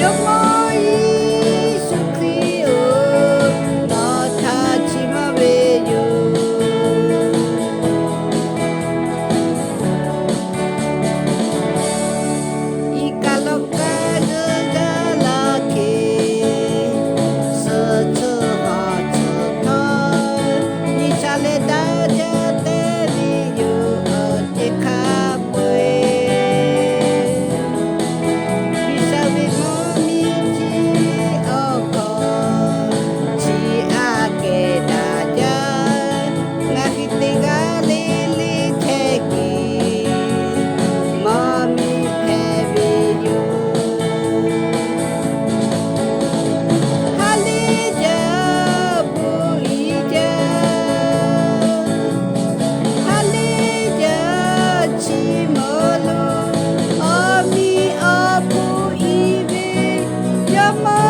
Jawˇmawˇ Yeˍsuˆ Hkriꞈ-oˬ, nawˬ htaꞈ chiˇ mvuh ve yoˬ. Iˉ kaˆ lawˇ kaˆ g'euˆ gaˇ la hkeꞈ, suhˍ tcuh hawˍ tcuh htawˇ, G'uiˬsha leh daˇ jaˇ teˇ ve yoˬ, awˬ ceh hk'a peu-eˬ. G'uiˬsha ve mvuhˇ miˬ chi awˬ hk'aw, chi aꞈ kehˬ daꞈ jaˇ, ngaˬ hui teˇ g'aˇ le le chehˇ kuiˬ, mvuhˇ miˬ hpehꞈ ve yoˬ. Ha lehˬ jaˇ, bon iˉ jaˇ. Ha lehˬ jaˇ, chi mawˬ lo awˬ miˬ awˬ hpu iˉ ve, Jawˇmawˇ